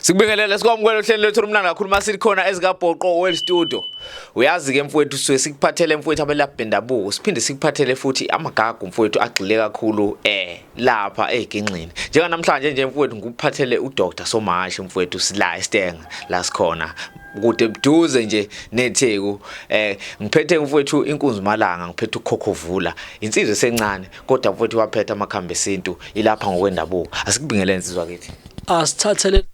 Sikubingelele sikwamukela ohlelo lethu olumnandi kakhulu masikhona ezikaBhoqo World Studio. Uyazi ke mfowethu suke sikuphathele mfowethu abelaphi bendabuko siphinde sikuphathele futhi amagagu mfowethu agxile kakhulu lapha eginxini. Njenganamhlanje nje mfowethu ngikuphathele uDr Somashi mfowethu sila eStenga la sikhona kude buduze nje neTheku. Ngiphethe mfowethu inkunzi malanga, ngiphethe ukhokhovula, insizwe esencane kodwa mfowethu waphetha amakhambi esintu ilapha ngokwendabuko. Asikubingelele insizwa kithi. Asithathele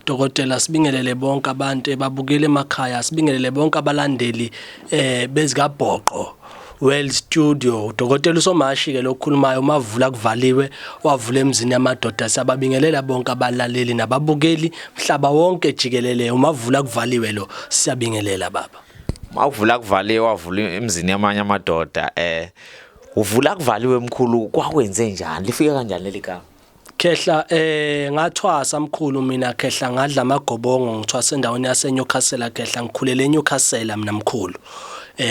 dokotela, sibingelele bonke abantu ebabukele emakhaya, sibingelele bonke abalandeli bezikaBhoqo World Studio. Dokotela uSomashi ke lokhulumayo, mavula kuvaliwe wavula emzini yamadoda. Siyababingelela bonke abalaleli nababukeli mhlaba wonke jikelele. Umavula kuvaliwe lo, siyabingelela baba. Mavula kuvaliwe wavula emzini yamanye amadoda. Uvula kuvaliwe mkhulu, kwakwenze njani? Lifike kanjani leli gama? Khehla, ngathwasa mkhulu mina khehla, ngadla amagobongo, ngithwasa endaweni yase Newcastle khehla, ngikhulele eNewcastle mina mkhulu.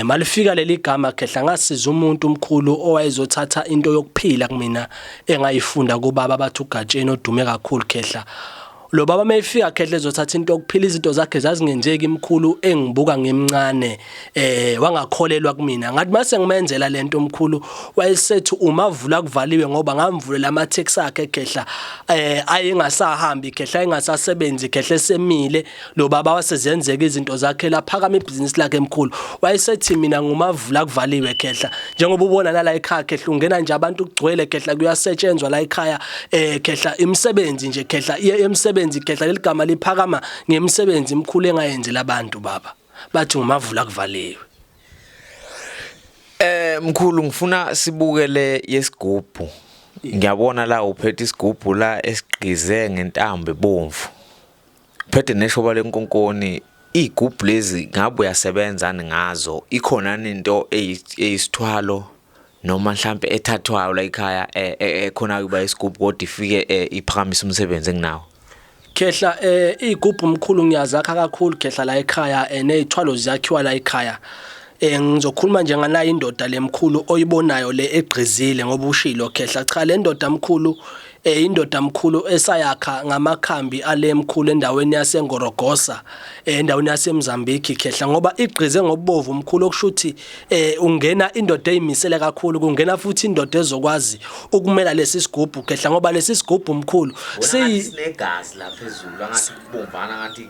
Malifika leli gama khehla, ngasiza umuntu omkhulu owayezothatha into yokuphila kumina engayifunda kubaba bathi uGatsheni odume kakhulu khehla. Lo baba mayifika khehla ezothatha into yokuphila, izinto zakhe zazingenzeki mkhulu, engibuka ngimncane, wangakholelwa kumina. Ngathi mase ngimenzela lento mkhulu, wayesethi umavula kuvaliwe ngoba ngamvulela ama taxi akhe khehla, ayengasahambi khehla, engasasebenzi khehla, esemile. Lo baba wasezenzeka izinto zakhe laphakama ibhizinisi lakhe mkhulu. Wayesethi mina ngumavula kuvaliwe khehla, njengoba ubona nala ekhaya khehla, ungena nje abantu kugcwele khehla, kuyasetshenzwa la ekhaya khehla, imisebenzi nje khehla, imisebenzi khehla, leligama liphakama ngemisebenzi imkhulu engayenzela abantu baba, bathi ngumavula kuvaliwe. Mkhulu, ngifuna sibukele yesigubhu. Ngiyabona la uphethe isigubhu la esigqize ngentambo ebomvu. Uphethe neshoba lenkonkoni. Igubhu lezi ngabe uyasebenza ngazo? Ikhona into eyisithwalo noma mhlambe ethathwayo la ekhaya ekhona kuba isigubhu kodwa ifike iphakamise umsebenzi enginawo? Khehla, igubhu mkhulu ngiyazakha kakhulu khehla la ekhaya, nezithwalo ziyakhiwa la ekhaya. Ngizokhuluma nje nganayo indoda lemkhulu oyibonayo le egqizile ngoba ushilo khehla. Cha, le ndoda mkhulu, indoda mkhulu esayakha ngamakhambi ale mkhulu endaweni yaseNgorogosa, endaweni yaseMozambique khehla, ngoba igqize ngobubovu mkhulu, okusho ukuthi ungena indoda eyimisele kakhulu, kungena futhi indoda ezokwazi ukumela lesi sigubhu khehla, ngoba lesi sigubhu mkhulu sinegazi la phezulu, angathi kubomvana, ngathi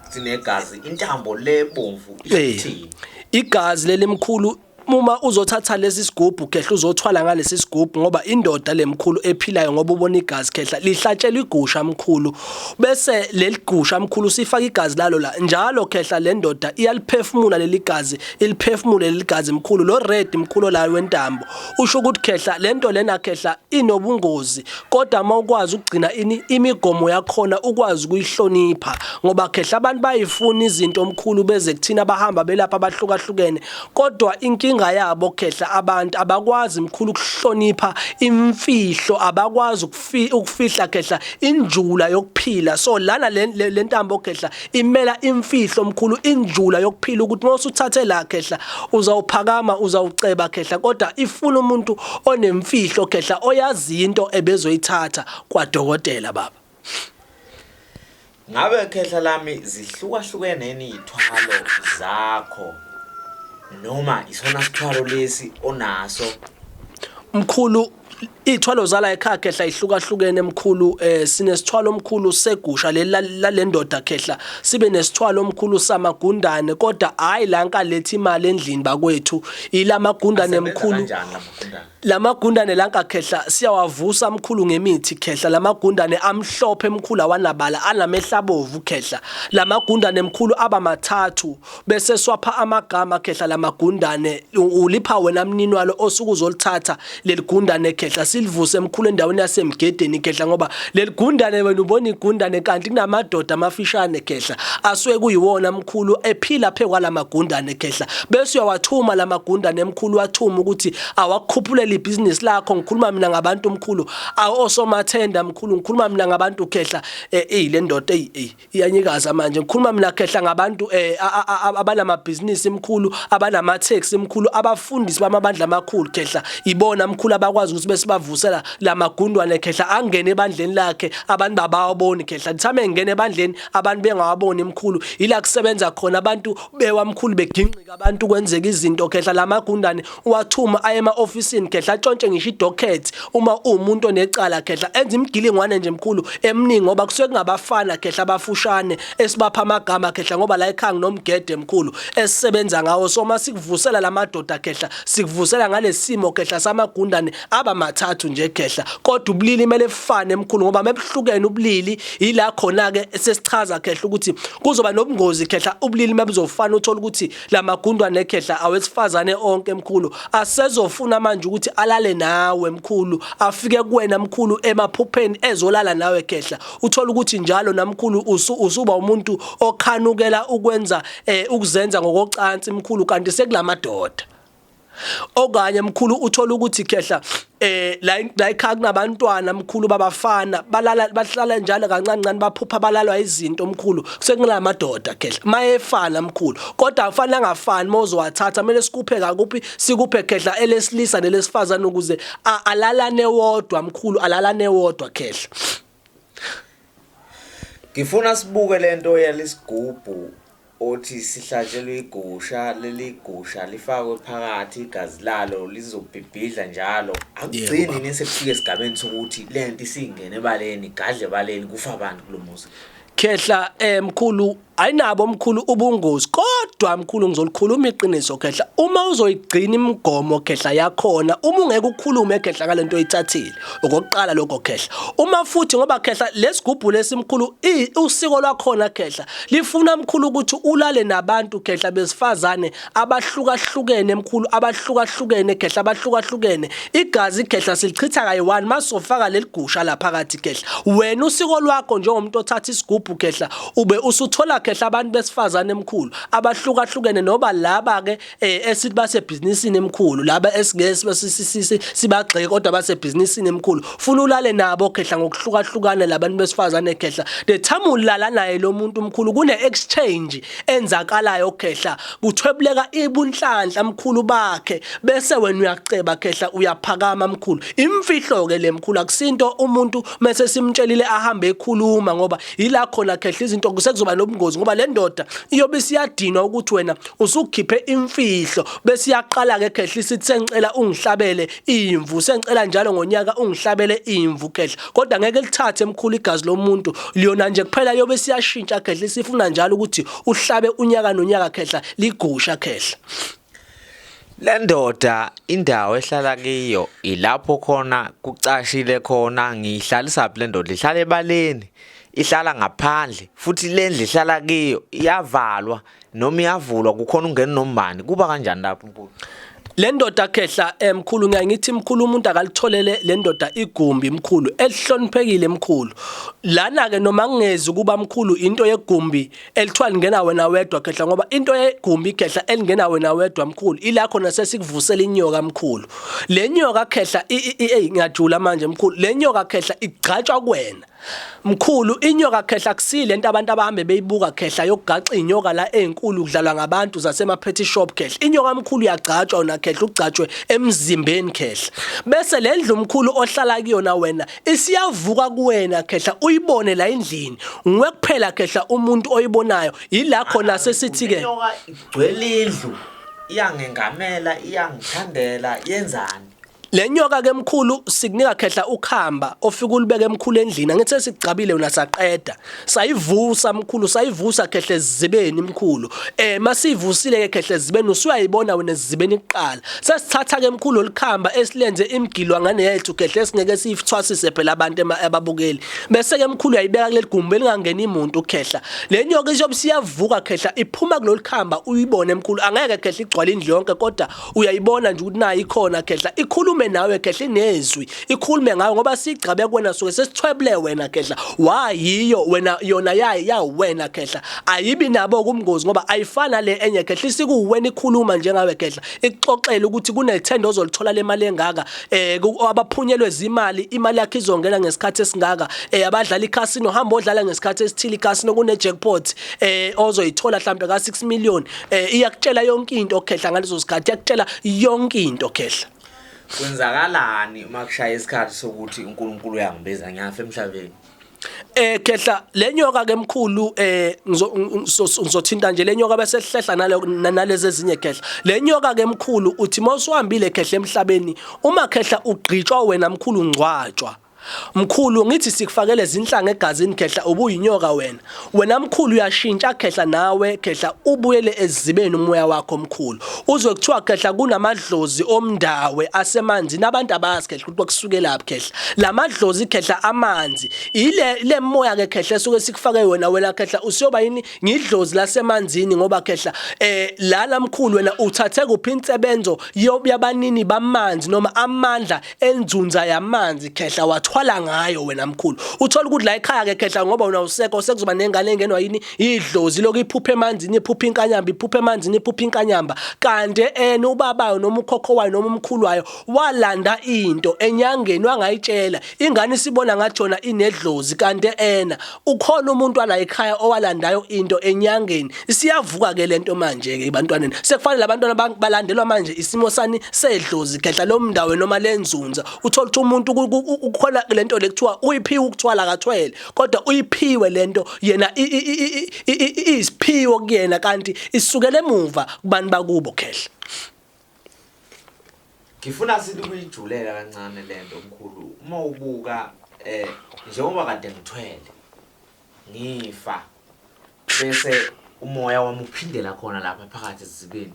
sinegazi, intambo le bomvu ithini? Igazi leli mkhulu, uma uzothatha lesi sigubhu khehla, uzothwala ngalesi sigubhu, ngoba indoda lemkhulu ephilayo, ngoba ubona igazi khehla lihlatshelwa igusha mkhulu, bese leli gusha mkhulu sifaka igazi lalo la njalo khehla, le ndoda iyaliphefumula leli gazi, iliphefumule leli gazi mkhulu. Lo red mkhulu la wentambo usho ukuthi khehla lento lena khehla inobungozi, kodwa uma ukwazi ukugcina ini imigomo yakhona, ukwazi ukuyihlonipha, ngoba khehla abantu bayifuna izinto omkhulu beze kuthina, bahamba belapha abahlukahlukene, kodwa inkinga yabo khehla abantu abakwazi mkhulu ukuhlonipha imfihlo, abakwazi ukufihla khehla injula yokuphila. So lana le ntambo khehla imela imfihlo mkhulu, injula yokuphila, ukuthi mawusuthathe la khehla uzawuphakama, uzawuceba khehla, kodwa ifuna umuntu onemfihlo khehla, oyazi into ebezoyithatha kwadokotela baba. Ngabe khehla lami zihlukahlukene yini iy'thwalo zakho noma isona sithwalo lesi onaso? Mkhulu, iy'thwalo zala ekhaya khehla ihlukahlukene mkhulu. Sinesithwalo omkhulu segusha leli lendoda khehla, sibe nesithwalo omkhulu samagundane, kodwa hayi la nkalethi imali endlini bakwethu, ilamagundane mkhulu. Lamagundane lanka khehla siyawavusa mkhulu ngemithi khehla. Lamagundane amhlophe mkhulu, awanabala, anamehla abovu khehla. Lamagundane mkhulu aba mathathu, bese swapha amagama khehla. Lamagundane ulipha wena mnini walo osuke uzolithatha leli gundane khehla, silivuse mkhulu endaweni yasemgedeni khehla, ngoba leli gundane wena ubona igundane kanti kunamadoda amafishane khehla asuke kuyiwona mkhulu ephila phe kwalamagundane khehla, bese uyawathuma lamagundane mkhulu, wathuma ukuthi awakukhuphulele. ibhizinisi lakho. Ngikhuluma mina ngabantu mkhulu osomathenda mkhulu, ngikhuluma mina ngabantu khehla, eh le ndoda ey iyanyikaza manje. Ngikhuluma mina khehla ngabantu abanamabhizinisi mkhulu, abanama-taxi mkhulu, abafundisi bamabandla amakhulu khehla. Ibona mkhulu abakwazi ukuthi besibavusela lamagundwane khehla, angene ebandleni lakhe abantu babawaboni khehla. Thame ngene ebandleni abantu bengawaboni mkhulu, ila kusebenza khona abantu bewa mkhulu, beginqika abantu, kwenzeka izinto khehla. Lamagundane uwathuma aye ema-ofisini khehla, atshontshe ngisho idocket uma uwumuntu onecala khehla, enza imigilingwane nje mkhulu eminingi, ngoba kusuke kungabafana khehla abafushane esibapha amagama khehla, ngoba la ekhaya nginomgede mkhulu esisebenza ngawo. So uma sikuvusela lamadoda khehla, sikuvusela ngalesimo khehla samagundane aba mathathu nje khehla, kodwa ubulili kumele bufane mkhulu, ngoba mebuhlukene ubulili ila khona ke sesichaza khehla ukuthi kuzoba nobungozi khehla. Ubulili mebuzofana, uthola ukuthi lamagundwane khehla awesifazane onke mkhulu asezofuna manje ukuthi alale nawe mkhulu, afike kuwena mkhulu emaphupheni ezolala nawe khehla. Uthola ukuthi njalo namkhulu usuba umuntu okhanukela ukwenza ukuzenza ngokocansi mkhulu, kanti sekulamadoda. Okanye mkhulu uthola ukuthi khehla la ekhaya kunabantwana mkhulu babafana, balala bahlala njalo kancane kancane baphupha balalwa izinto mkhulu, sekunalamadoda khehla mayefana mkhulu, kodwa afana angafani. Mawuzowathatha kumele sikuphe kakuphi, sikuphe khehla elesilisa nelesifazane ukuze alalane wodwa mkhulu, alalane wodwa khehla. Ngifuna sibuke lento yalesigubhu othi sihlatshelwe igusha, leli gusha lifakwe phakathi, igazi lalo lizobhibhidla njalo. Akugcini yini sekufika esigabeni sokuthi lento isingene ebaleni, igadle ebaleni, kufa abantu kulo muzi? Khehla mkhulu, ayinabo mkhulu ubungozi, kodwa mkhulu ngizolikhuluma iqiniso khehla. Uma uzoyigcina imigomo khehla yakhona, uma ungeke ukhulume khehla ngalento oyithathile, okokuqala lokho khehla. Uma futhi ngoba khehla lesigubhu lesimkhulu usiko lwakhona khehla lifuna mkhulu ukuthi ulale nabantu khehla besifazane abahlukahlukene mkhulu, abahlukahlukene khehla, abahlukahlukene. Igazi khehla silichitha kayi-one masofaka leligusha la phakathi khehla. Wena usiko lwakho njengomuntu othatha isigubhu khehla, ube usuthola khehla abantu besifazane mkhulu abahlukahlukene, noba laba ke esithi basebhizinisini emkhulu, laba esingeke sibagxeke kodwa basebhizinisini emkhulu, funa ulale nabo khehla ngokuhlukahlukana labantu besifazane khehla. The time ulala naye lo muntu mkhulu, kune exchange enzakalayo khehla, kuthwebuleka ibunhlanhla mkhulu bakhe, bese wena uyaceba khehla, uyaphakama mkhulu. Imfihlo ke le mkhulu, akusinto umuntu mase simtshelile ahambe ekhuluma, ngoba ila khona khehla izinto kusekuzoba nobungozi, ngoba le ndoda iyobe isiyadinwa ukuthi wena usukhiphe imfihlo, bese iyaqala ke khehla isithi sengicela ungihlabele imvu, sengicela njalo ngonyaka ungihlabele imvu khehla. Kodwa ngeke lithathe mkhulu igazi lomuntu liyona nje kuphela, yobe siyashintsha khehla, isifuna njalo ukuthi uhlabe unyaka nonyaka khehla ligusha khehla. Le ndoda indawo ehlala kiyo ilapho khona kucashile khona, ngiyihlalisa phi le ndoda? Ihlala ebaleni, ihlala ngaphandle, futhi le ndlu ihlala kiyo iyavalwa noma iyavulwa, kukhona ungena nombani, kuba kanjani lapho mkhulu? Le ndoda khehla mkhulu, ngiyaye ngithi mkhulu umuntu akalitholele le ndoda igumbi mkhulu elihloniphekile mkhulu. Lana ke noma ngingezi kuba mkhulu into yegumbi elithiwa lingena wena wedwa khehla, ngoba into yegumbi khehla elingena wena wedwa mkhulu ila khona sesikuvusela inyoka mkhulu. Le nyoka khehla, ey ngiyajula manje mkhulu, le nyoka khehla igcatshwa kuwena mkhulu. Inyoka khehla kusile into abantu abahambe beyibuka khehla yokugaxa inyoka la ezinkulu kudlalwa ngabantu zasema petty shop khehla. Inyoka mkhulu uyagcatshwa wena khehla, ugcatshwe emzimbeni khehla, bese le ndlu mkhulu ohlala kuyona wena isiyavuka kuwena khehla, uyibone la endlini nguwe kuphela khehla umuntu oyibonayo. Yila khona sesithi ke inyoka igcwele indlu, iyangengamela, iyangithandela, yenzani? Le nyoka ke mkhulu sikunika khehla ukhamba ofika ulibeke emkhulu endlini, angithi sesigcabile wena saqeda sayivusa mkhulu, sayivusa khehla ezibeni mkhulu. Masivusile ke khehla ezibeni, usuyayibona wena ezibeni kuqala. Sesithatha ke mkhulu olikhamba esilenze imigilwa ngane yethu khehla, esingeke siyithwasise phela abantu ababukeli, bese ke mkhulu uyayibeka kuleli gumbi elingangeni umuntu khehla. Le nyoka izobe siyavuka khehla, iphuma kulolu khamba, uyibone mkhulu. Angeke khehla igcwale indlu yonke, kodwa uyayibona nje ukuthi nayo ikhona khehla, ikhulume. ikhulume nawe khehla inezwi ikhulume ngawe ngoba sigcabe kuwena suke sesithwebule wena khehla wayiyo wena yona yayi yawena khehla ayibi nabo kumngozi ngoba ayifana le enye khehla isikuwena ikhuluma njengawe khehla ikuxoxele ukuthi kunethenda ozolithola lemali engaka eh abaphunyelwe zimali imali yakhe izongena ngesikhathi esingaka eh abadlala ikhasino hamba odlala ngesikhathi esithile ikhasino kune jackpot eh ozoyithola mhlambe ka 6 million eh iyakutshela yonke into khehla ngaleso sikhathi iyakutshela yonke into khehla. Kwenzakalani uma kushaya isikhathi sokuthi uNkulunkulu uyangibiza ngiyafa emhlabeni? Eh khehla lenyoka ke mkhulu eh ngizothinta nje lenyoka bese sihlehla nalo nalezi ezinye khehla. Lenyoka ke mkhulu uthi mawusuhambile khehla emhlabeni uma khehla ugqitshwa wena mkhulu ngcwatshwa. Mkhulu ngithi sikufakele zinhlanga egazini khehla ubuyinyoka wena. Wena mkhulu uyashintsha khehla nawe khehla ubuyele ezibeni umoya wakho mkhulu. Uzwe kuthiwa khehla kunamadlozi omndawe asemanzini abantu abazi khehla ukuthi kwakusukelaphi khehla. Lamadlozi khehla amanzi ile lemoya ke khehla esuke sikufake wena wena khehla usuyoba yini ngidlozi lasemanzini ngoba khehla eh lana mkhulu wena uthathe kuphi insebenzo yabanini bamanzi noma amandla enzunza yamanzi khehla wathwala ngayo wena mkhulu uthola ukuthi la ekhaya ke khehla ngoba wena usekho sekuzoba nengane engenwa yini idlozi lokhu iphuphe emanzini iphuphe inkanyamba iphuphe emanzini iphuphe inkanyamba kanti ena ubabayo noma ukhokho wayo noma umkhulu wayo walanda into enyangeni wangayitshela ingane isibona ngathi yona inedlozi kanti ena ukhona umuntu wala ekhaya owalandayo into enyangeni isiyavuka ke lento manje ke ebantwaneni sekufanele labantwana balandelwa manje isimo sani sedlozi khehla lomndawo noma lenzunza uthola ukuthi umuntu ukhona lento lekuthiwa uyiphiwe ukuthwala kathwele kodwa uyiphiwe lento yena isiphiwo kuyena kanti isukele emuva kubantu bakubo khehla. Ngifuna sithi ukuyijulela kancane lento mkhulu uma ubuka eh njengoba kade ngithwele ngifa bese umoya wami uphindela khona lapha phakathi esizibeni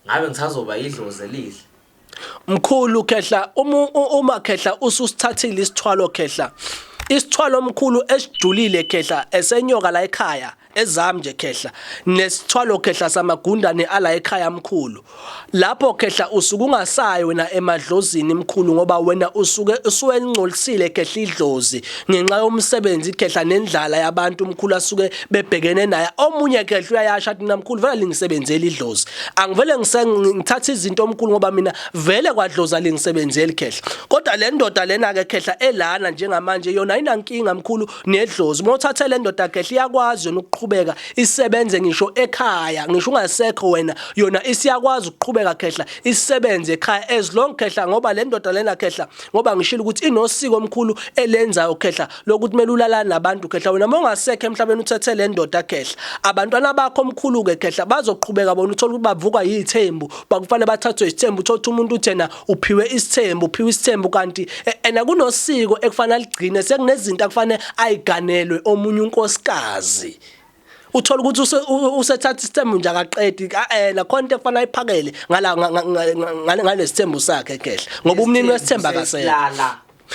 ngabe ngisazoba idlozi elihle. Mkhulu khehla uma uma khehla ususithathile isithwalo khehla isithwalo omkhulu esijulile khehla esenyoka la ekhaya ezami nje khehla nesithwalo khehla samagundane ala ekhaya mkhulu lapho khehla usuke ungasayi wena emadlozini mkhulu ngoba wena usuke usuwengcolisile khehla idlozi ngenxa yomsebenzi khehla nendlala yabantu umkhulu asuke bebhekene naye omunye khehla uyayasha athi mina mkhulu vele lingisebenzeli idlozi angivele ngithatha izinto omkhulu ngoba mina vele kwadlozi alingisebenzeli khehla kodwa le ndoda lena ke khehla elana njengamanje yona ayinankinga mkhulu nedlozi uma uthathe le ndoda khehla iyakwazi yona ukuqhubeka isebenze ngisho ekhaya ngisho ungasekho wena yona isiyakwazi ukuqhubeka khehla isebenze ekhaya as long khehla ngoba le ndoda lena khehla ngoba ngishilo ukuthi inosiko omkhulu elenzayo khehla lokuthi kumele ulalane nabantu khehla wena uma ungasekho emhlabeni uthethe le ndoda khehla abantwana bakho omkhulu ke khehla bazoqhubeka bona uthola ukuthi bavuka yithembu bakufanele bathathwe isithembu uthola ukuthi umuntu uthena uphiwe isithembu uphiwe isithembu kanti e, ena kunosiko ekufanele aligcine sekunezinto akufanele ayiganelwe omunye unkosikazi uthola ukuthi usethatha isithembu nje akaqedi eh nakhona into ekufanele ayiphakele ngala ngalesithembu sakhe kehle ngoba umnini wesithembu akasekho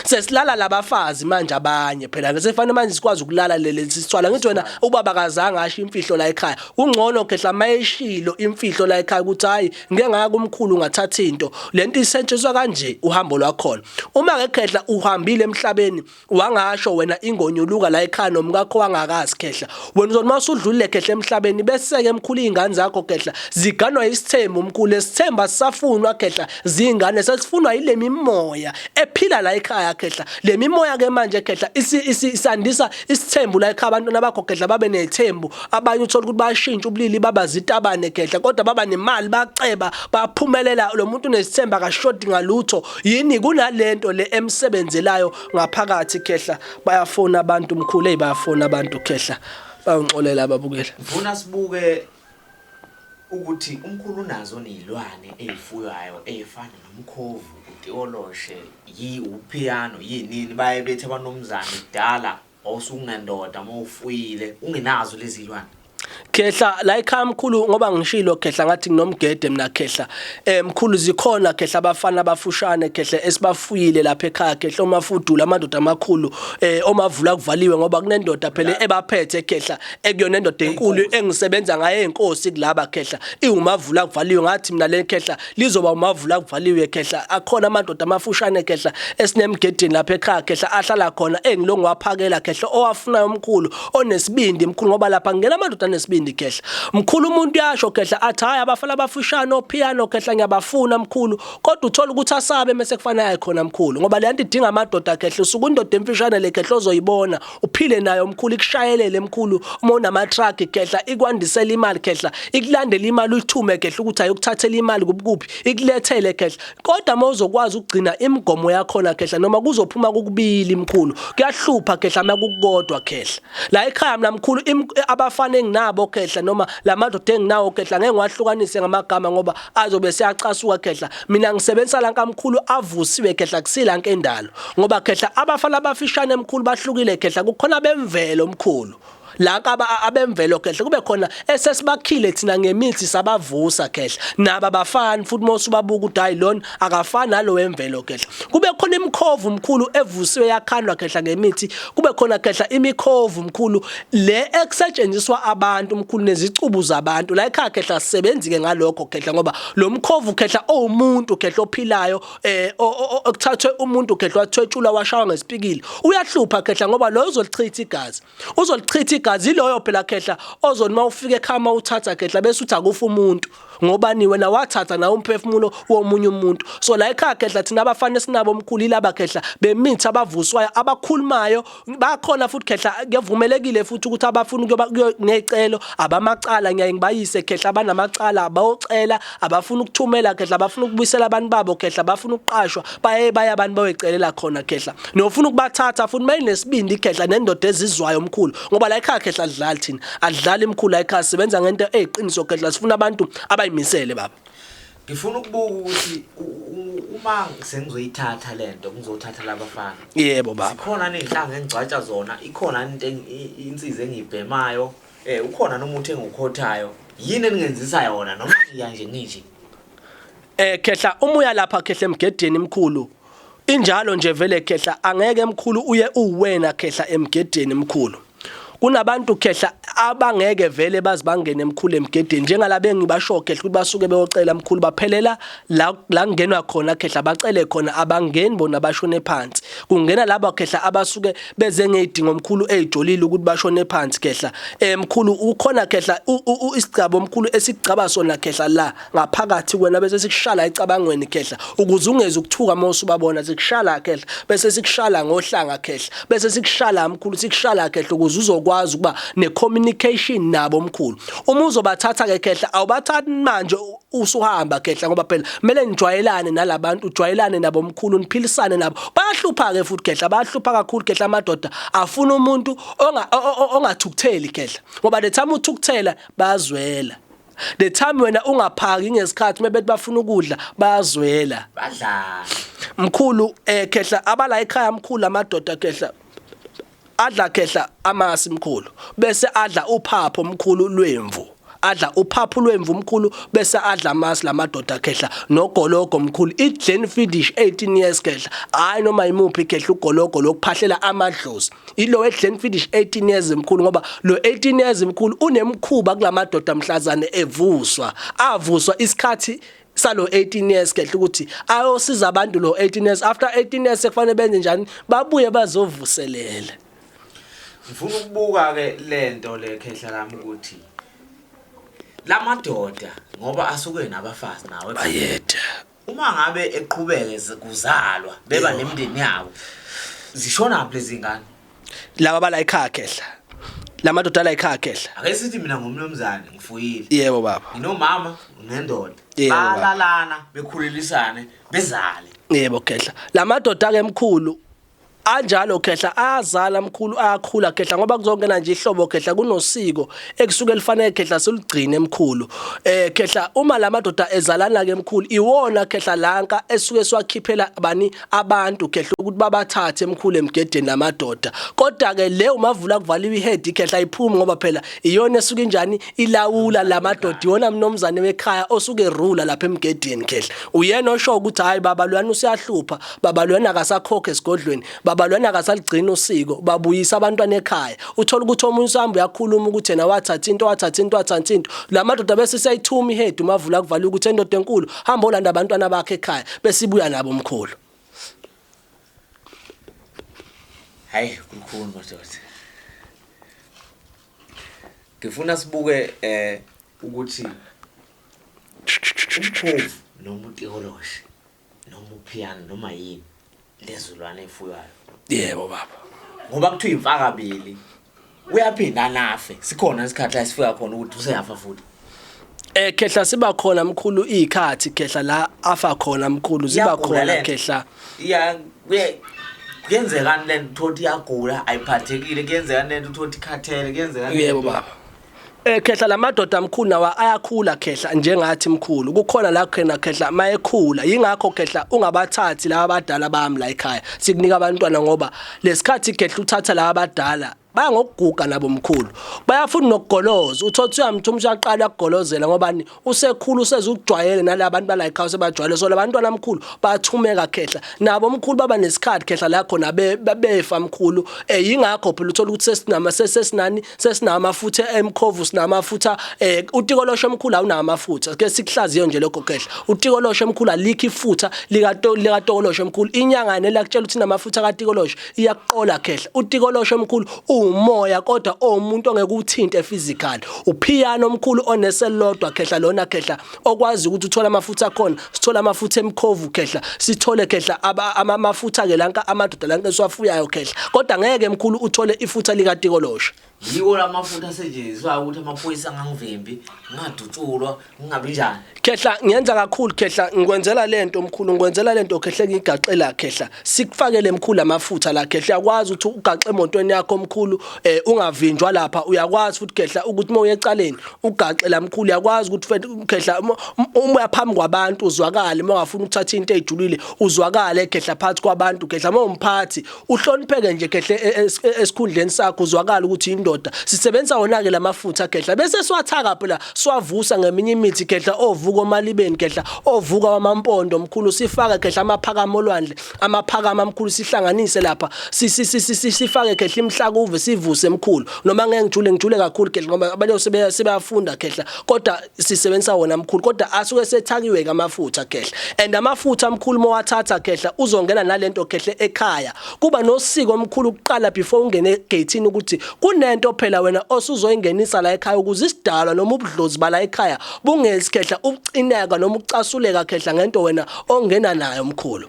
sesilala labafazi manje abanye phela sefane manje sikwazi ukulala leli sithwala ngithi wena ubaba kazange asho imfihlo la ekhaya kungcono khehla mayeshilo imfihlo la ekhaya ukuthi hayi ngeke ngaya kumkhulu ngathatha into lento isetshenziswa kanje uhambo lwakhona uma ke khehla uhambile emhlabeni wangasho wena ingonyuluka la ekhaya nomkakho wangakazi khehla wena uzona masudlulile khehla emhlabeni bese ke mkhulu izingane zakho khehla ziganwa isithembu mkhulu esithemba sisafunwa khehla zingane sesifunwa ile mimoya ephila la ekhaya khehla le mimoya ke manje khehla isandisa isithembu la ekhaya abantwana bakho khehla babe nethembu abanye uthola ukuthi bayashintsha ubulili baba zitabane khehla kodwa baba nemali baceba baphumelela lo muntu unesithemba akashodi ngalutho yini kunalento le emsebenzelayo ngaphakathi khehla bayafona abantu mkhulu hey bayafona abantu khehla bayongixolela ababukela ngifuna sibuke ukuthi umkhulu unazo nezilwane ezifuywayo ezifana nomkhovu utioloshe yi upiano yinini baye bethi abanomzane kudala wawusungendoda uma ufuyile ungenazo lezi zilwane. Khehla la ekhaya mkhulu, ngoba ngishilo khehla ngathi nginomgede mina khehla. Mkhulu, zikhona khehla abafana abafushane khehla esibafuyile lapha ekhaya khehla, omafudula, amadoda amakhulu, omavula kuvaliwe, ngoba kunendoda phela ebaphethe khehla, ekuyona endoda enkulu engisebenza ngayo enkosi kulaba khehla, iwumavula kuvaliwe. Ngathi mina le khehla lizoba umavula kuvaliwe khehla. Akhona amadoda amafushane khehla esinemgedeni lapha ekhaya khehla, ahlala khona, engilongu waphakela khehla, owafunayo omkhulu, onesibindi mkhulu, ngoba lapha ngena amadoda anesibindi khehla. Mkhulu, umuntu uyasho khehla athi, "Hayi, abafana abafushane ophiyano khehla ngiyabafuna mkhulu," kodwa uthola ukuthi asabe mase kufanele aye khona mkhulu, ngoba le nto idinga amadoda khehla. Usuke indoda emfishane le khehla ozoyibona uphile nayo mkhulu, ikushayelele mkhulu uma unama-truck khehla, ikwandisela imali khehla, ikulandele imali, uyithume khehla ukuthi ayokuthathela imali kuphi, ikulethele khehla. Kodwa uma uzokwazi ukugcina imigomo yakhona khehla, noma kuzophuma kokubili mkhulu, kuyahlupha khehla uma kukodwa khehla. La ekhaya mina mkhulu, abafana enginabo khehla, noma lamadoda enginawo khehla, ngeke ngiwahlukanise ngamagama ngoba azobe seyacasuka khehla. Mina ngisebenzisa lanka mkhulu avusiwe khehla, kusilanka endalo, ngoba khehla abafana abafishane mkhulu bahlukile khehla. Kukhona bemvelo mkhulu, la abemvelo khehla, kube khona esesibakhile thina ngemithi sabavusa khehla, naba abafani futhi. Mose ubabuka ukuthi hayi, lona akafani nalo wemvelo khehla. Kube khona imikhovu mkhulu evusiwe yakhandwa khehla ngemithi, kube khona khehla imikhovu mkhulu le ekusetshenziswa abantu mkhulu nezicubu zabantu la ekhaya khehla. Sisebenzi ke ngalokho khehla, ngoba lo mkhovu khehla owumuntu khehla ophilayo, okuthathwe umuntu khehla wathwetshulwa washawa ngesipikili, uyahlupha khehla, ngoba lo uzolichitha igazi, uzolichitha igazi. Iloyo phela khehla ozoni uma ufika ekhaya, uma uthatha khehla, bese uthi akufa umuntu, ngobani wena wathatha nawe umphefumulo womunye umuntu. So la ekhaya khehla thina abafana esinabo omkhulu ilaba khehla bemithi abavuswayo, abakhulumayo bakhona futhi khehla. Kuyavumelekile futhi ukuthi abafuna ukuyoba ngecelo, abamacala, ngiyaye ngibayise khehla, abanamacala bayocela, abafuna ukuthumela khehla, abafuna ukubuyisela abantu babo khehla, abafuna ukuqashwa, baye baye abantu bayoyicelela khona khehla, nofuna ukubathatha futhi mayinesibindi khehla nendoda ezizwayo omkhulu, ngoba la ekhaya khehla adlali thina, adlali imkhulu la ekhaya, sisebenza ngento eyiqiniso khehla, sifuna abantu abayimisele baba. Ngifuna ukubuka ukuthi uma sengizoyithatha lento, ngizothatha labafana. Yebo baba. Zikhona nezinhlanga engigcwatsha zona, ikhona into insizi engiyibhemayo, ukhona nomuthi engiwukhothayo. Yini eningenzisa yona noma ngiya nje nginje? Khehla, uma uya lapha khehla emgedeni mkhulu, injalo nje vele khehla, angeke mkhulu uye uwena khehla emgedeni mkhulu. Kunabantu khehla abangeke vele bazibangene mkhulu emgedeni, njengalabe engibasho khehla ukuthi basuke beyocela mkhulu, baphelela la la kungenwa khona khehla, bacele khona, abangeni bona bashone phansi. Kungena laba khehla abasuke beze ngezidingo mkhulu ezijolile ukuthi bashone phansi khehla. Mkhulu, ukhona khehla isigcabo mkhulu esigcaba sona khehla la ngaphakathi kwena, bese sikushala ecabangweni khehla ukuze ungeze ukuthuka uma usubabona. Sikushala khehla, bese sikushala ngohlanga khehla, bese sikushala mkhulu, sikushala khehla ukuze uzokwazi ukuba ne-communication nabo mkhulu. Uma uzobathatha ke khehla, awubathathi manje usuhamba khehla, ngoba phela kumele nijwayelane nalabantu, ujwayelane nabo mkhulu, niphilisane nabo. Bayahlupha ke futhi khehla, bayahlupha kakhulu khehla. Amadoda afuna umuntu ongathukutheli khehla, ngoba the time uthukuthela bayazwela, the time wena ungaphaki ngesikhathi mebethi bafuna ukudla bayazwela. Badlala. Mkhulu, khehla, abala ekhaya mkhulu, amadoda khehla adla khehla amasi mkhulu, bese adla uphapho mkhulu lwemvu, adla uphaphu lwemvu mkhulu, bese adla amasi lamadoda khehla, nogologo mkhulu, iGlenfiddich 18 years khehla. Hayi noma imuphi khehla ugologo lokuphahlela amadlozi, ilo weGlenfiddich 18 years mkhulu, ngoba lo 18 years mkhulu unemkhuba kulamadoda mhlazane evuswa, avuswa isikhathi salo 18 years kehle ukuthi ayosiza abantu lo 18 years. After 18 years sekufanele benze njani? Babuye bazovuselela. Ngifuna ukubuka ke lento le khehla lami, ukuthi lamadoda, ngoba asuke nabafazi nawe, Bayede. uma ngabe eqhubeke kuzalwa, beba nemindeni yabo, zishona phi lezi ngane? Laba bala ekhaya khehla, lamadoda la ekhaya khehla. Ake sithi mina ngumnumzane, ngifuyile. Yebo baba. Nginomama nendoda. Yebo, baba. Balalana, bekhulelisane, bezale. Yebo khehla, lamadoda ke mkhulu. Anjalo khehla, ayazala mkhulu, ayakhula khehla, ngoba kuzongena nje ihlobo khehla, kunosiko ekusuke lifanele khehla siligcine mkhulu. Khehla, uma lamadoda ezalana ke mkhulu, iwona khehla lanka esuke siwakhiphela bani abantu khehla ukuthi babathathe mkhulu emgedeni lamadoda. Kodwa ke le umavula kuvaliwe ihead khehla iphumi, ngoba phela iyona esuke injani ilawula lamadoda, iwona mnomzane wekhaya osuke rula lapha emgedeni khehla. Uyena osho ukuthi hayi baba lwana usiyahlupha, baba lwana akasakhokhe esigodlweni, baba lwana akasaligcina usiko, babuyisa abantwana ekhaya. Uthola ukuthi omunye usihamba uyakhuluma ukuthi yena wathatha into, wathatha into, wathatha into. La madoda bese siyayithuma ihead umavula kuvaliwe ukuthi endoda enkulu hamba olanda abantwana bakhe ekhaya, bese ibuya nabo mkhulu. Hayi kukhulu madoda. Ngifuna sibuke ukuthi umphofu noma utikoloshe noma uphiyano noma yini lezulwane efuywayo. Yebo baba. Ngoba kuthiwa imfakabili uyaphinda nafe. Sikhona isikhathi la sifika khona ukuthi useyafa futhi. Khehla siba khona mkhulu izikhathi khehla la afa khona mkhulu, ziba khona khehla. Iya kuyenzekani lento uthothi iyagula ayiphathekile, kuyenzekani lento uthothi ikhathele, kuyenzekani. Yebo baba. Khehla lamadoda mkhulu nawa ayakhula khehla njengathi mkhulu, kukhona la khona khehla mayekhula, yingakho khehla ungabathathi laba abadala bami la ekhaya, sikunika abantwana ngoba lesikhathi khehla uthatha laba abadala baya ngokuguga nabo mkhulu, bayafuna nokugoloza, uthothi uyamthuma usaqala ukugolozela ngoba usekhulu usezukujwayele nalabantu bala ekhaya sebajwayele. So labantwana mkhulu bathumeka khehla nabo mkhulu, baba nesikhathi khehla la khona befa mkhulu. Yingakho phela uthola ukuthi sesinama sesinani sesinamafutha emkhovu, sinamafutha utikoloshe emkhulu awunamafutha, ke sikuhlaziyo nje lokho khehla. Utikoloshe emkhulu alikho ifutha likatokoloshe emkhulu, inyanga nelakutshela ukuthi namafutha katikoloshe iyakuqola khehla. Utikoloshe omkhulu uwumoya kodwa owumuntu ongeke uthinte physical, uphiyano omkhulu oneselodwa khehla lona khehla okwazi ukuthi uthole amafutha akhona, sithole amafutha emkhovu khehla, sithole khehla amafutha ke lanka amadoda lanka esiwafuyayo khehla, kodwa ngeke mkhulu uthole ifutha likatikoloshe. Yiwo lamafutha asetshenziswayo ukuthi amaphoyisa angangivimbi, ngingadutshulwa, ngingabi njani. Khehla ngiyenza kakhulu khehla, ngikwenzela lento mkhulu, ngikwenzela lento khehla engigaxela khehla, sikufakele mkhulu amafutha la khehla, uyakwazi ukuthi ugaxe emotweni yakho mkhulu, ungavinjwa lapha, uyakwazi futhi khehla ukuthi uma uye ecaleni ugaxe la mkhulu, uyakwazi ukuthi khehla uma uya phambi kwabantu uzwakale, uma ungafuna ukuthatha into ejulile uzwakale khehla phakathi kwabantu khehla, uma umphathi uhlonipheke nje khehle esikhundleni sakho uzwakala ukuthi indoda. Sisebenzisa wona ke lamafutha khehla, bese siwathaka phela siwavusa ngeminye imithi khehla, ovuka omalibeni khehla, ovuka wamampondo mkhulu, sifake khehla amaphakama olwandle, amaphakama mkhulu, sihlanganise lapha sifake khehla imhlakuve sivuse mkhulu. Noma ngeke ngijule ngijule kakhulu khehla ngoba abanye sebeyafunda khehla, kodwa sisebenzisa wona mkhulu, kodwa asuke sethakiwe ke amafutha khehla. And amafutha mkhulu mowathatha khehla uzongena nalento khehla ekhaya, kuba nosiko omkhulu kuqala before ungene egate ukuthi kunento phela wena osuzoyingenisa la ekhaya ukuze isidalwa noma ubudlozi bala ekhaya bungezi khehla ukucineka noma ukucasuleka khehla ngento wena ongena nayo mkhulu.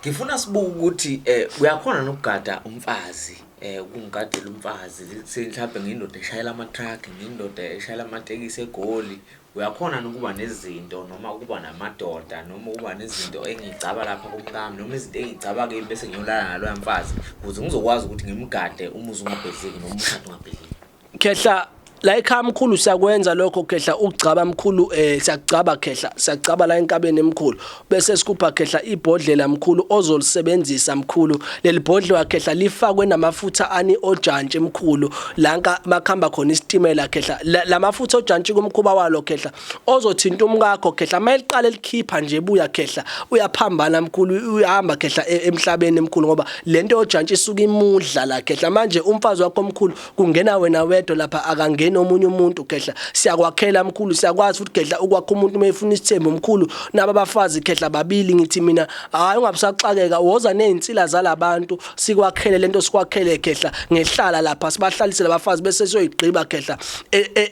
Ngifuna sibuke ukuthi uyakhona nokugada umfazi, ukungigadela umfazi, mhlawumbe ngiyindoda eshayela ama-truck, ngiyindoda eshayela amatekisi eGoli, uyakhona nokuba nezinto noma ukuba namadoda noma ukuba nezinto engiyigcaba lapha kumkami noma izinto engiyigcaba kimi bese ngiyolala naloya mfazi ukuze ngizokwazi ukuthi ngimgade umuzi ungabhedliki noma umshado ungabhedliki. Khehla la ekhaya mkhulu siyakwenza lokho khehla, ukugcaba mkhulu, siyagcaba khehla, siyagcaba la enkabeni emkhulu, bese sikupha khehla ibhodlela mkhulu ozolisebenzisa mkhulu. Leli bhodlela khehla lifakwe namafutha ani ojantshi mkhulu, lanka makhamba khona isitimela khehla, lamafutha ojantshi kumkhuba walo khehla ozothinta umkakho khehla, mayeliqala elikhipha nje ebuya khehla uyaphambana mkhulu, uyahamba khehla emhlabeni emkhulu, ngoba lento yojantshi isuka imudla la khehla. Manje umfazi wakho omkhulu kungena wena wedwa lapha, akangeni omunye umuntu khehla. Siyakwakhela mkhulu, siyakwazi futhi khehla ukwakha umuntu uma efuna isithembu mkhulu. Naba abafazi khehla babili, ngithi mina hayi ungabusaxakeka, woza nezinsila zalabantu sikwakhele lento, sikwakhele khehla ngehlala lapha, sibahlalise labafazi bese siyoyigqiba khehla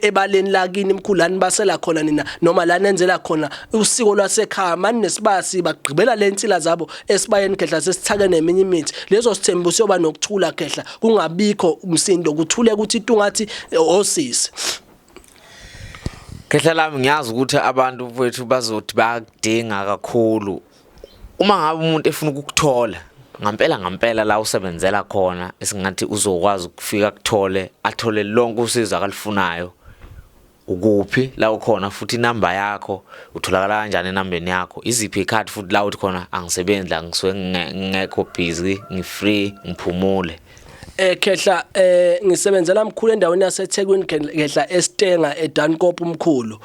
ebaleni lakini mkhulu, lani basela khona nina noma la nenzela khona usiko lwasekhaya. Mani nesibaya sibagqibela lensila zabo esibayeni khehla, sesithake neminye imithi, lezo sithembu siyoba nokuthula khehla, kungabikho umsindo, kuthule ukuthi tungathi osisi. Khehla lami, ngiyazi ukuthi abantu mfowethu bazothi bayakudinga kakhulu. Uma ngabe umuntu efuna ukukuthola Ngampela ngampela la usebenzela khona esingathi uzokwazi ukufika kuthole athole lonke usizo akalifunayo ukuphi la ukhona futhi inamba yakho utholakala kanjani enambeni yakho iziphi ikhadi futhi la uthi khona angisebenzi la ngisuke ngingekho busy ngifree ngiphumule. Khehla ngisebenzela mkhulu endaweni yaseThekwini khehla eStenga eDankop mkhulu.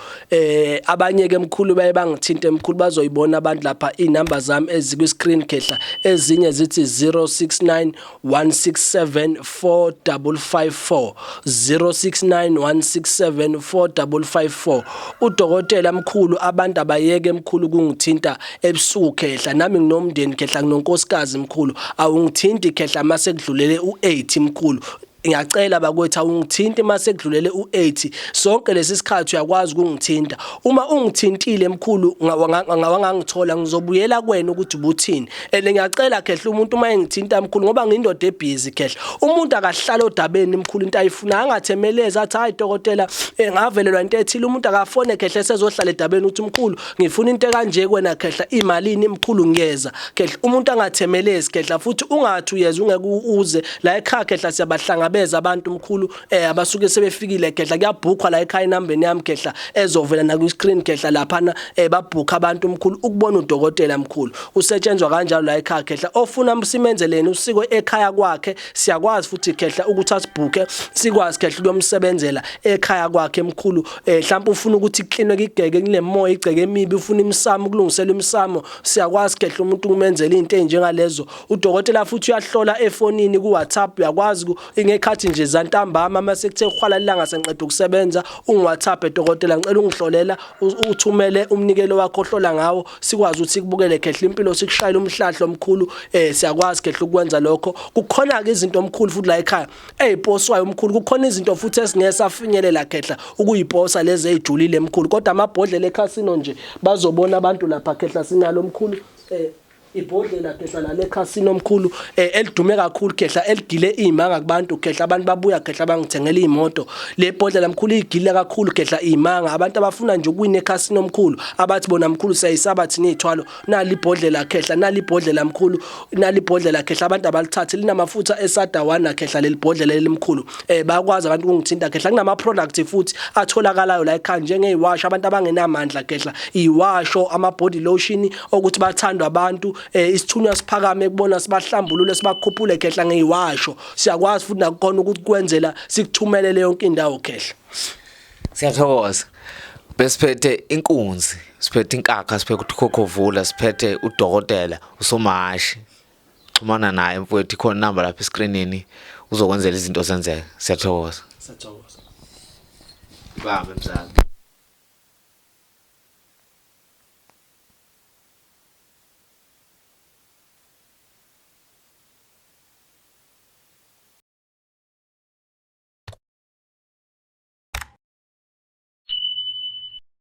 Abanye ke mkhulu baye bangithinte mkhulu bazoyibona abantu lapha inamba zami ezikwi screen khehla ezinye zithi 069 167 4554 069 167 4554. Udokotela mkhulu abantu abayeke mkhulu kungithinta ebusuku khehla nami nginomndeni khehla nginonkosikazi mkhulu awungithinti khehla mase kudlulele u8 mkhulu. Ngiyacela bakwethu awungithinti mase kudlulele u8 sonke lesi sikhathi uyakwazi ukungithinta. Uma ungithintile mkhulu ngawangangithola ngizobuyela kuwena ukuthi ubuthini. And ngiyacela khehla umuntu uma engithinta mkhulu ngoba ngiyindoda ebhizi khehla. Umuntu akahlala odabeni mkhulu into ayifuna angathemelezi athi hayi dokotela ngavelelwa into ethile umuntu akafone khehla esezohlala edabeni uthi mkhulu ngifuna into ekanje kuwena khehla imalini mkhulu ngiyeza khehla. Umuntu angathemelezi khehla futhi ungathi uyeza ungeke uze la ekhaya khehla siyabahlangabeza abantu mkhulu abasuke sebefikile khehla kuyabhukhwa la ekhaya inambeni yami khehla ezovela na kwi-screen khehla laphana babhukha abantu mkhulu ukubona udokotela mkhulu. Usetshenzwa kanjalo la ekhaya khehla. Ofuna simenzeleni usiko ekhaya kwakhe siyakwazi futhi khehla ukuthi asibhukhe sikwazi khehla ukuyomsebenzela ekhaya kwakhe mkhulu. Mhlawumbe ufuna ukuthi kuklinwe igeke kunemoya igceke emibi ufuna imisamo ukulungisela imisamo siyakwazi khehla umuntu ukumenzela izinto ezinjengalezo. Udokotela futhi uyahlola efonini ku WhatsApp uyakwazi ngekhathi nje zantambama mase kuthe kuhwala ilanga sengiqeda ukusebenza ungi-WhatsApp dokotela ngicela ungihlolela uthumele umnikelo wakho ohlola ngawo sikwazi ukuthi sikubukele khehla impilo sikushayele umhlahlo omkhulu siyakwazi khehla ukwenza lokho. Kukhona ke izinto omkhulu futhi la ekhaya eziposwayo omkhulu kukhona izinto futhi esingeke safinyelela khehla ukuyiposa lezi ezijulile emkhulu kodwa amabhodlela ekhasino nje bazobona abantu lapha khehla sinalo omkhulu ibhodlela khehla lale khasino omkhulu elidume kakhulu khehla eligile izimanga kubantu khehla abantu babuya khehla bangithengela izimoto. Le bhodlela mkhulu igile kakhulu khehla izimanga abantu abafuna nje ukuwina ekhasino omkhulu abathi bona mkhulu siyayisaba thina izithwalo nali ibhodlela khehla nali ibhodlela mkhulu nali ibhodlela khehla abantu abalithathe linamafutha esadawana khehla leli bhodlela elimkhulu bayakwazi abantu ukungithinta khehla. Kunama products futhi atholakalayo la ekhaya njengeziwasho abantu abangenamandla khehla iwasho ama body lotion okuthi bathandwa abantu isithunywa siphakame kubona sibahlambulule sibakhuphule khehla ngeziwasho siyakwazi futhi nakukhona ukuthi kwenzela sikuthumelele yonke indawo khehla. Siyathokoza. Besiphethe inkunzi, siphethe inkakha, siphethe ukhokhovula, siphethe udokotela uSomahashi. Xhumana naye mfowethu ikhona inamba lapha escreenini uzokwenzela izinto zenzeke. Siyathokoza. Siyathokoza. Bambe mzala.